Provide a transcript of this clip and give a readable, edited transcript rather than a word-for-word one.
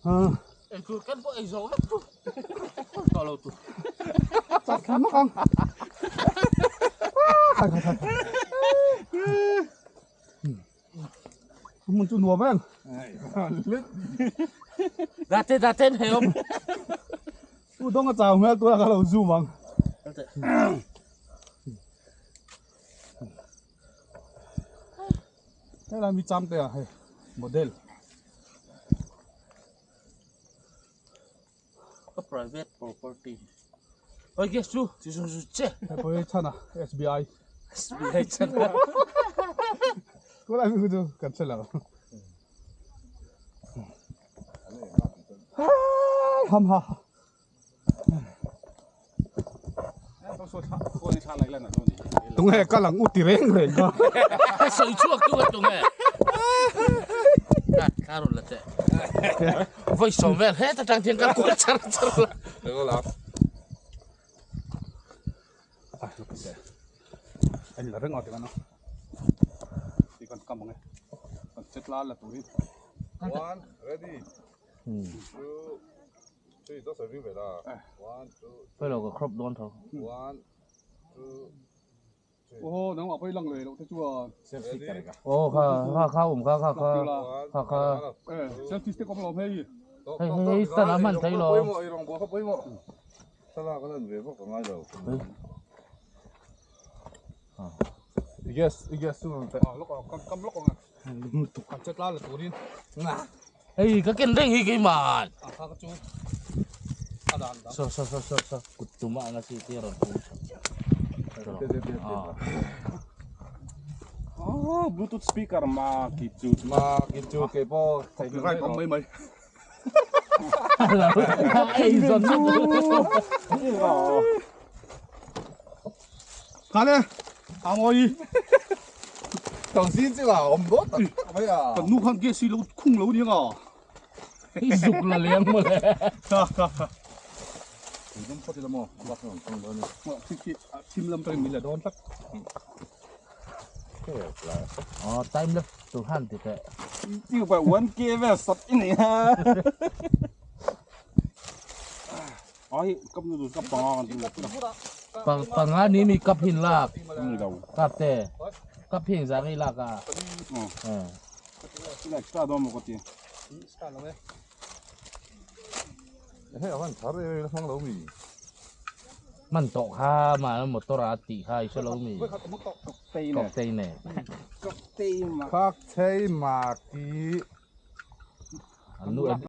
Eitur ken pawh ei zo vek chu tawh lo tur. Chak thla mak ang. Hmun chu nuam em. Date date an hei awm. U dawng a chau hmel tura ka lo zoom ang. Helai mi cham te ah hei model. Ka private property. Oi guess chu chi chu chu che. Hei pawh hi chhan a SBI. SBI chhan a. Tunlai mi chu kan hre lo. Ham ha. Tunge kal ang u ti reng reng ka. Sawi chhuak tu tunge. Thla rawn la teh. Vawi sawm vel het atang hian ka kual char char la. Anh la reng a ti kan a. Ti kan kam ang e. Kan chet la la turin. One, ready, two, Fellow ka crop dawn tho. Aw nangmah pawh i lang leh loh te chuan. Aw kha kha kha awm kha kha kha kha kha. Selfie stick awm lo hei. Hei hei hei stand a hman thei lo. Kan chet la la turin. Hei ka ken reng hi keimah. A kha ka chu a dan dang. Saw saw saw saw saw kut tum a anga chi te rawn tum tha. Oh, Bluetooth speaker ma ki chu. Ma ki chu ke po thai Right awm mai mai. Ei zawn na. Kha le a ngawi. Tang sin chu a awm dawt tak tak mai a. Kan nu khan gas hi lo khung lo nia nga. Hi zuk la leng maw le. Dum phawt ila maw bak ang kang dawn ni. Khi khi thim lam tangin min la dawn tlat. Oh time lapse tur han ti teh. Chiu pai 1K vel sat i nei ha. Ai kap nu kap panga kan tu. Pang panga ni mi kap hin lak. Ni lo. Kap te. Kap hin zang i lak a. Eh. Extra dawn maw ka ti. Star lo e. Hei a van thar e la hmang lo mi. Man tawh kha ma motor a tih kha i hre lo mi. Kawk tei ne. Kawk tei ma. Kawk tei ma ki. An nu.